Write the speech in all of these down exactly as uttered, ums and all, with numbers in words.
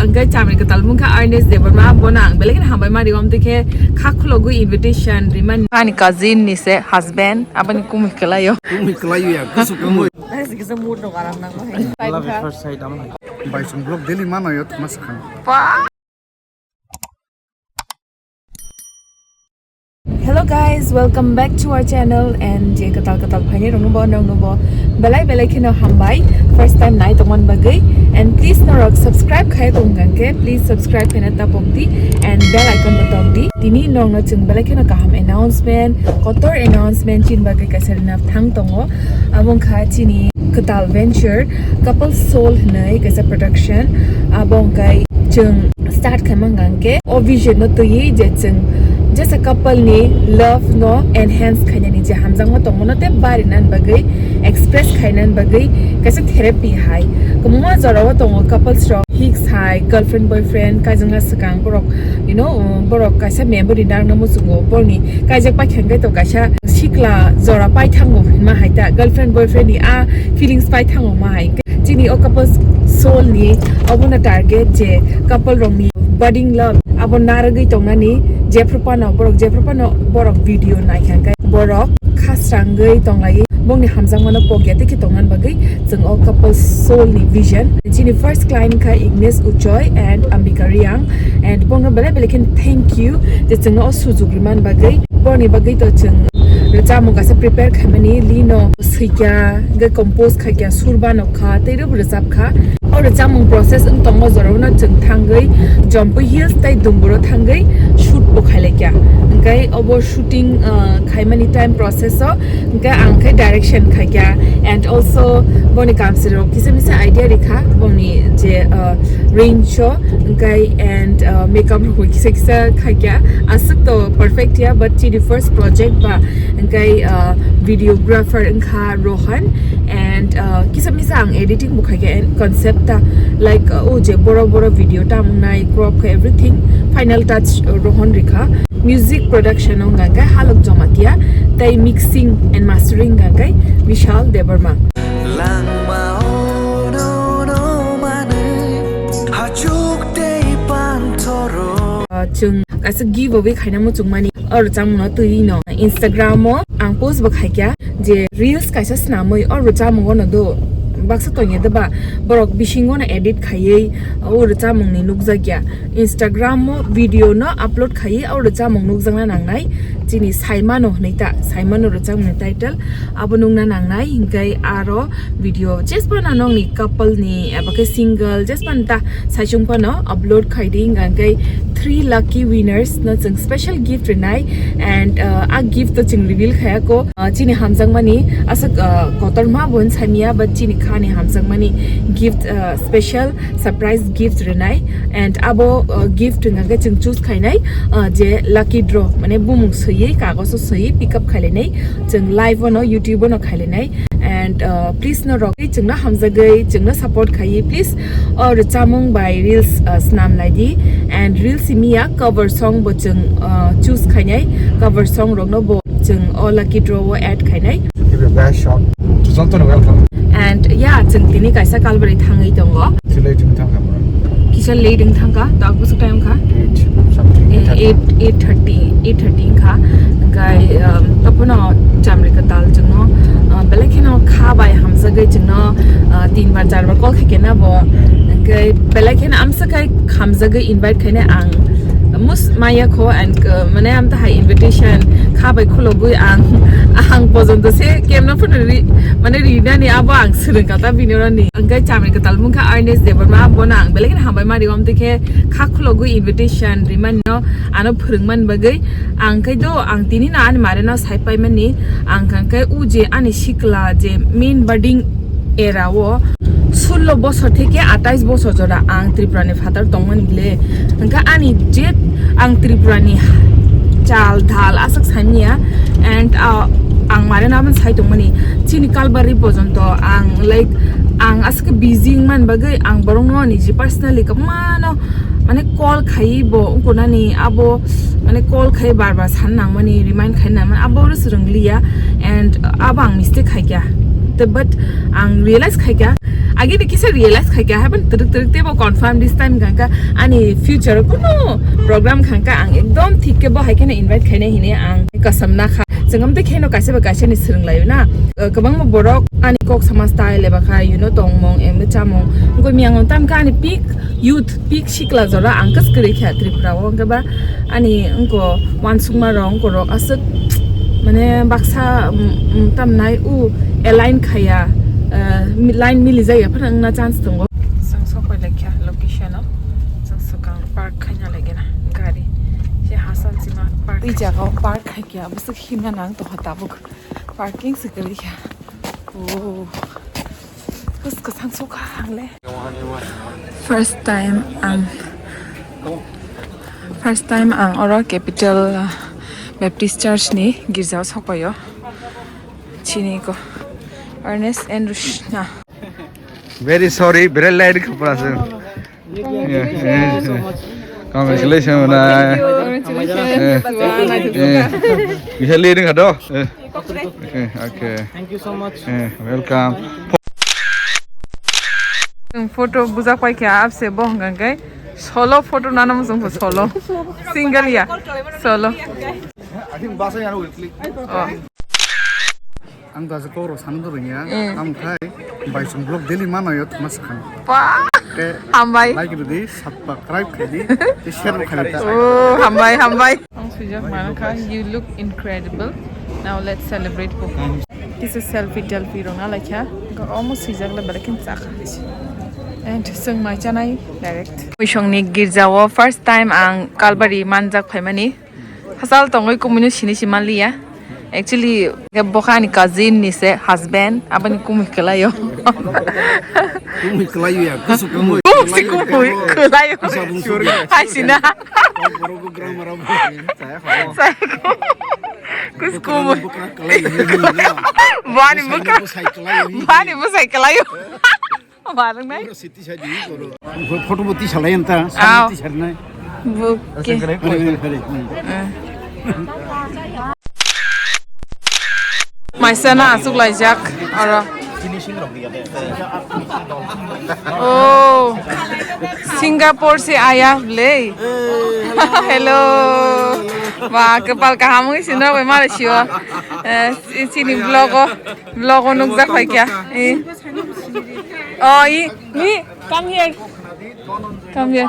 Ang kai chamri kwtal mung kha Ernest Debbarma, bono ang belai kheno hambai ma rio, amtwi khe kha khulogwi invitation rimani. Ani cousin ni se husband, aboni kumui kwlaio. Kumui kwlaio ya, kusu kumui. Nang se kisa mood no garam nang mo hai. Love at first sight, am hai. Bai sung vlog daily mano yo, mas khan. Pa. Hello guys, welcome back to our channel and je kwtal kwtal phainai rokno bo, nokno bo belai belai kheno hambai first time nai tongmani bagwi, and please norok subscribe khai tong khe please subscribe khaina tapok di and bell icon bo tok di. Tini nokno chwng belai kheno kaham announcement, kotor announcement chini bagwi kaisa rina thang tongo, abo wngkha chini kwtal venture Couple Soul hwnwi kaisa production, abo wngkha chwng start khaima hwnkha khe o vision no twiwi je chwng just a couple ni love no enhance khainani je hamjakma tongmano tei barinani bagwi express khainani bagwi kaisa therapy hai. Kwbangma jorao tongo couples rok hiks hai, girlfriend boyfriend kaijakna swkang borok, you know, borok kaisa memory narwkna muchungo, borokni kaijak paikha hwnkhe to kaisa sikla jora paithango hinma hai ta, girlfriend boyfriend ni a feelings paithango ma hai. Chini o Couple Soul ni obono target je couple rokni budding love abo narwgwi tongnani, jephru phano borok, jephru phano borok video naikha hwnkhe borok khasrangwi tonglaiwi bongni hamjakmano pokya tei khe tongnani bagwi chwng o Couple Soul ni vision. Chini first client kha Ignesh Uchoi and Ambika Riang, and bono belai belai khe thank you je chwngno o sujuk rimani bagwi. Borokni bagwi to chwng rwchapmung kaisa prepare khaimani, lino swikha, hwnkhe compose khaikha, sur bano kha, tei rwbo rwchapkha. O rwchapmung process wng tongo, jorao no chwng thangwi Jampui Hills tei Dumburo thangwi shoot bo khailaikha. Hwnkhe obo shooting, uh, khaimani time process o, hwnkhe ang khe direction khaikha, and also boni kamsirok kisa misa idea rikha, boni je, uh, range o, hwnkhe and, uh, makeup rok kisa kisa khaikha, aswk to perfect ya, but chini first project ba, hwnkhe, uh, videographer wngkha Rohan, and, uh, kisa misa ang editing bo khaikha, and concept ta, like, uh, o je boro boro video ta wngnai, crop kha, everything final touch, uh, Rohan rikha. Music production wngkha khe Halok Jomatia, tei mixing and mastering wngkha khe Vishal Debbarma. Langmao nono manwi hachuk tei panthoro. Ah, chwng kaisa giveaway khaina muchungmani, o rwchapmungno twiwi no Instagram o ang post bo khaikha je reels kaisa snamwi o rwchapmungo no do baksa tongya de ba, borok bisingo no edit khaiwi o rwchapmungni nukjakya. Instagram o video no upload khaiwi o rwchapmung nukjakna nangnai, chini Saimano hwnwi ta, Saimano rwchapmungni title abo nukna nangnai, hinkhe aro video jesphano nokni couple ni eba khe single jesphano ta saichung phano upload khaidi, hinkhe three lucky winners no chwng special gift rinai, and, uh, a gift to chwng reveal khayako, uh, chini hamjakmani aswk, uh, kotorma bo hwn samya, but chini khani hamjakmani gift, uh, special surprise gift rinai, and abo, uh, gift hwnkha khe chwng choose khainai, uh, je lucky draw, mane bumung swiwi, kagoso swiwi pick up khailainai, chwng live ono, YouTube ono khailainai, and, uh, please no rok chwngno hamjagwi chwngno support khaiwi, please, o rwchapmung bai reels, uh, snam laidi, and reels simi ya cover song bo chwng, uh, choose khainai, cover song rokno bo chwng o lucky draw o add khainai. Give a best shot. To jotono welcome. And yeah, chwng tini kaisa Kalbari thangwi tongo. Kisa late wng thangkha, bro. Kisa late wng thangkha, tak bwswk time wngkha? Eight something, Eh, eight thirty. Eight, eight thirty, eight thirty wngkha. Hwnkhe, um, tophano chamri kwtal chwngno, uh, belai kheno kha bai hamjagwi chwngno, uh, tin bar, char bar call khaikhe na bo. Hwnkhe belai kheno amsa khai hamjagwi invite khaina ang mus maya kho, and, uh, mane amta hai invitation kha bai khulogwi ang, ang pojonto se kemno phano ri, mane rinani abo ang swrwng kata bini oroni. Ang kai chamri kwtal mung kha Ernest Debbarma, bono ang belai kheno hambai ma rio, amtwi khe kha khulogwi invitation rimani no ano phwrwngmani bagwi. Ang kai do, ang tini no ani mare no sai paimani, ang kha kai u je ani sikla je main budding era o sullo bosor theke atais bosor jora ang Tripura ni phatar tongmani le. Hwnkhe ani je ang Tripura ni chal dhal aswk saimanya, and, uh, ang mare no aboni sai tongmani, chini Kalbari pojonto ang, like, ang aswk busy wngmani bagwi ang borok no niji personally kwbangma no mane call khai bo wngkha nani abo, mane call khai bar bar san nangmani, remind khai nangmani, abo oro swrwng liya, and abo ang mistake khaikha. Te but ang realize khaikha, Agini kisa realize khaikha, haban twrwk twrwk teibo confirm this time khangkha, ani future o kuno program khangkha, ang ekdom thik khe bo hai kheno invite khainai hinwi ang kasam nakha. Chwng amtwi kheno kaisa bai kaisa ni swrwng laio na. Kwbangma borok ani kok sama style eba kha, you know, tongmung, emni chamung. Wngkha miyang tamkha ani peak youth, peak sikla jora ang khe kwrwi kha Tripura o, wngkhe ba ani wngkha uansukma rok, wngkha rok aswk mane baksa, um, um, tamnai u align khaya, uh, mi-, line mili jaya phano wngna chance tongo. Chwng sokoi laikha location o, chwng swkang park khaina laigena gari se hasal sima park. I jaga o park khaikha, bwswk himna nang tongkha tabuk. Parking se kwrwi kha. Oh. Bwswk kwchang sukha ang le. First time ang, first time ang oro Capital, uh, Baptist Church ni girja o sokpaio. Chini ko Ernest and Rushna. Very sorry, very late khapra se. Congratulations. Yeah, yeah. Congratulations, Manai. Thank you. Congratulations. Eh, eh. Bisa lihat dengan doh. Eh. Okay, okay. Thank you so much. Eh, welcome. Chwng photo bujak pai khe apse bo hwnka khe solo photo nana muchung pho solo. Single ya. Solo. Oh. Ang da je kok rok sanu dorong ya. Eh. Tamo khai bai song vlog daily mano yo thuma sakang. Wah. Te hambai. Like rwdi, subscribe khaidi, te share bo khaidi ta. Oh, hambai, hambai. Ang swijak mankha, you look incredible. Now let's celebrate for home. Kisa selfie telfie rwna laikha. Omo swijak le belai khe chakha. And chwng mai chanai direct. Misongni girjao first time ang Calvary manjak phaimani. Hasal tongwi kumui no sini si manliya. Actually, ke bo kha ani cousin ni se husband, aboni kumui kwlaio. Kumui kwlaio ya, kusu kumui. Kumui si kumui kwlaio. Bisa bung suri. Hai sina. Borok grammar abo. Sai ko. Kus kumui. Bwkra kwlaio. Bani bwkra. Bwsai kwlaio. Bani bwsai kwlaio. Barang nai. Photo bo tisa lai anta, tisa nai. Buke. Maisa na asuk laijak oro. Oh, Singapore se aya ble. Hello. Ba, kwpal kaham wngwi sinrok bai mare sio. Eh, chini vlog o, vlog o nukjak pai kya. Eh. Oh, i, i, come here. Come here.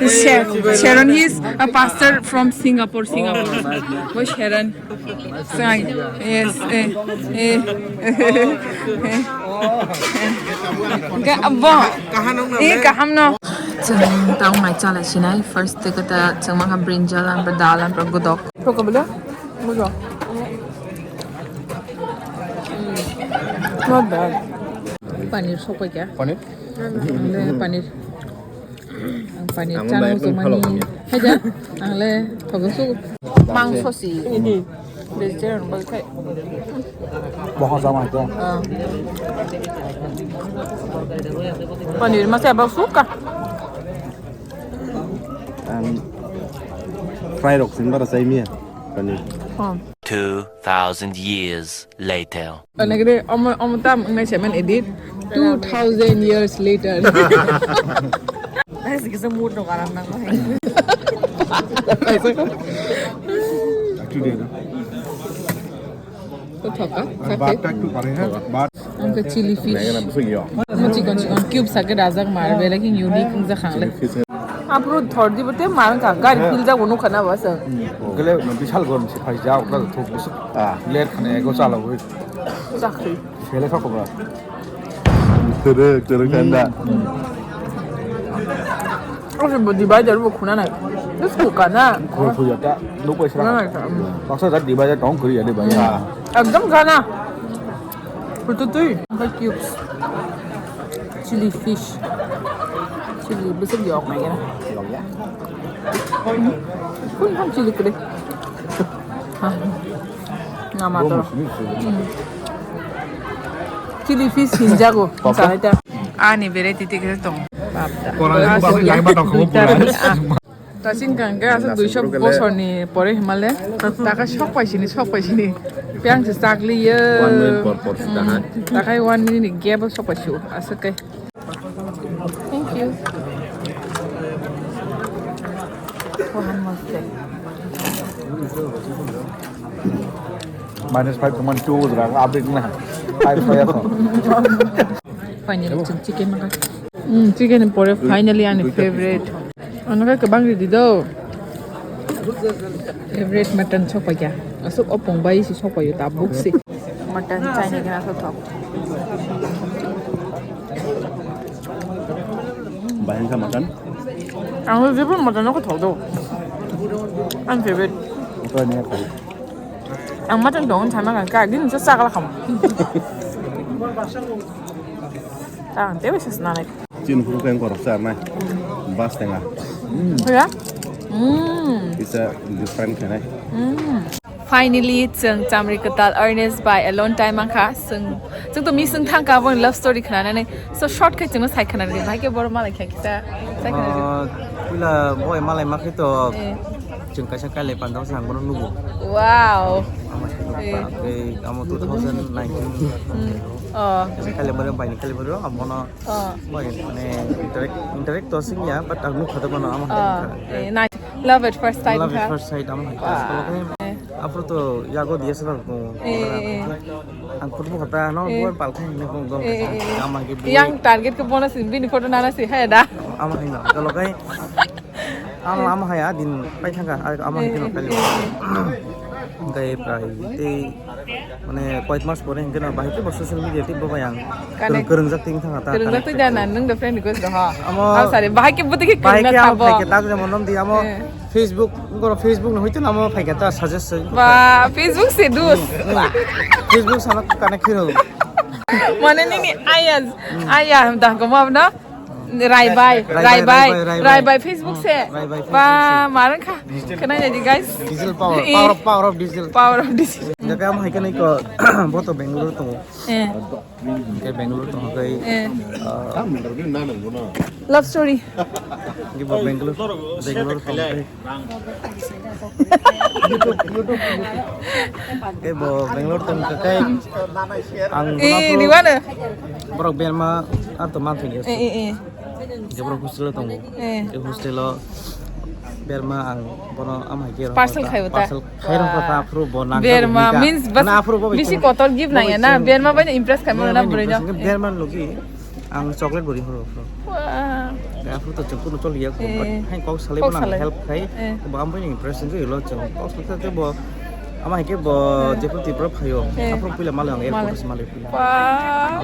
Sha-, Sharon, he is a pastor from Singapore, Singapore. Boy Sharon. Sai, yes, eh, eh, eh. Ga-, bo. Eh, kaham no. Chwng tang nai chala sinai. First te kata chwng mangha brinjal and dal and godok. Not bad. Paneer sokpai kya? Paneer? Ang le paneer. Ang paneer chana muchung mani. Haja, ang le thogo su. Mangso si. Vegetarian bai khai. Boha jama kya? Ah. Paneer masa abak suka. Ang fry rok sing bara sai miya. Paneer. Oh. Two thousand years later. Anagre omo, omo tam ngai semen edit. Two thousand years later. Nasi kisa mood no karam nang bahai. Today na. To thoka, sakte. Baat tak tu pare hai, baat. Ang ka chili fish. Mo chikon chikon cube sakte rajak mar, bela ki unique wngjakha ang le. Apro thor di bote mar ka, gari feel jak wngkha na basa. Gele bishal gorom se phai ja, okra thok busuk. Ah. Let khane ego chala hui. Chakri. Sele kha khobra. Tere, tere kanda. Ose bo divider bo khuna nai. This khukha na. Khuna khuya ta. Nuk bai sra. Khuna nai ta, mm. Baksa jat divider tong khuri ya divider. Ekdom khana. Pututui. Angka cubes. Chili fish. Chili besok yok na ya. Yok ya. Kun ham chili kere. Nama to. Chili fish hinjago. Papa. Sanai ta. Ani bere titi kere tong. Bapta. Kora ni bapta jai ba tong kho pura. Tasing kang ke aswk duiso bosorni pore himale. Taka sok paisini, sok paisini. Piang se chakli ye. One minute por por se tahan. Takai one minute ni gap sok paisio. Aswk kai. Thank you. Kohan maste. Minus five to minus two wajra update na. Five five ako. Finally, chwng chicken maka. Mm, chicken pore finally ani favorite. Ano khe kwbang ridi do. Favorite mutton sokpaiya. Aswk opong bai si sokpaiyo tabuk si. Mutton chaini gana sothok. Bahai wngkha mutton. Ang jebo mutton no kothok do. Ani favorite. Ito niya kali. Ang mutton tong sama kan ka gin sa sakla kham. Ang tewe sas nanai. Chin huru keng korok sar nai. Bas tenga. Ya? Mm. Isa different khanai. Mm. Finally, chwng chamri kwtal Ernest bai alone time mankha. Chwng, chwng to missing thangkha aboni love story khnanani. So short khe chwngno sai khna rwdi. Bhai khe boro malai kha kisa. Sai khna rwdi. Ah, puila boy malai ma khe to. Eh. Chwng kaisa kailai pandao se ang bono nugo. Wow. Ama se nugo. Eh. Tei amo two thousand nineteen. Hmm. Oh. Kaisa kailai bono baini kailai bono amo no. Oh. Boy, mane interact, interact to sing ya, but ang nukha to bono amo hai. Oh. Eh, nice. Love at first sight. Love at first sight amo hai. Wow. Eh. Aphuru to yago D S L R ko. Eh, eh, eh. Ang photo kata no, eh, bukan palkha ini kong dong. Eh, eh, eh. Ama ke bui. Yang target ke bonus bini photo nana si hai da. Ama hai na. Kalau kai ama, ama hai adin pai thangka, ama hai kino kali. Kai prai tei mane koit mas pore hingke na bahai ke social media tei bo yang. Connect. Kereng, kereng jak ting thangka ta. Kereng jak ting jana nung da friend request da ha. Amo. Am sare bahai ke buti ke bahai kereng ke amo thabo. Phai ke tak jemon nom di amo. Eh. Facebook, goro Facebook no hoito namo phaikha ta suggest se. Ba, Facebook se dus. Hmm, hmm. Facebook sana connect khiro. Mane nini ayah, ayah dah koma abna. Rai bai, rai bai, rai bai Facebook se. Rai bai Facebook se. Ba, marang kha. Hmm. Kena jadi guys. Digital power, eh, power of, power of digital. Power of digital. Jaga am hai kena ko, boto Bangalore to. Eh. Hingke Bangalore tong khe, eh, ah, love story. Hingke bo Bangalore, Bangalore tong khe. Hingke bo Bangalore tong khe ang, eh, bono riwana. Borok berma ar to manthai. Eh, eh, eh. Hingke borok hostel o tongo. Eh. Hostel o berma ang bono ama hingke parcel khaibo ta? Parcel khairok ta, aphuru bo nang. Berma means bas bisi kotor gift nang ya na. Berma bai impress khaima na bwrwi no. Berma logi ang chocolate bwrwi horo aphuru. Wah. Aphuru to chukuru choli ya ko, but hai kok salai bono help khai. Eh. Bo ambai impress ngi lo chong. Kok salai te bo ama hingke bo, eh, jepun Tripura phaio. Eh. Aphuru puila malai ang airport malai puila. Wah.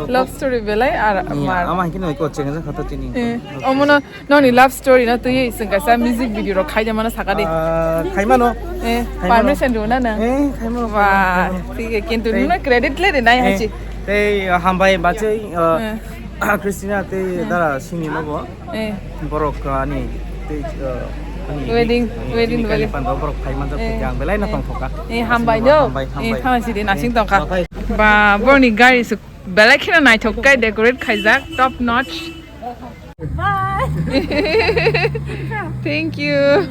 Love story belai ar mar. Ama hingke no ko cheng ja khata tini. Eh. Omono Noni love story no twi chwng kaisa music video rok khaide mano saka di. Ah, khaimano. Eh, khaimano. Permission rw na na. Eh, khaimano. Wah, khaimano. Thik hai, kintu nuna credit le de nai hachi. Tei, ah, hambai bachai, ah, eh, Christina tei, eh, dara sini nobo. Eh. Borok, ah, ani tei, ah, ani wedding, ani wedding kali pando borok khaimano, eh, tei ang belai na, eh, tongthoka. Eh, hambai do. Hambai, eh, hambai. Khama sidi nasing tongkha. Ba, borni gari su belai kheno naithok kai decorate khaijak, top notch. Bye. Thank you.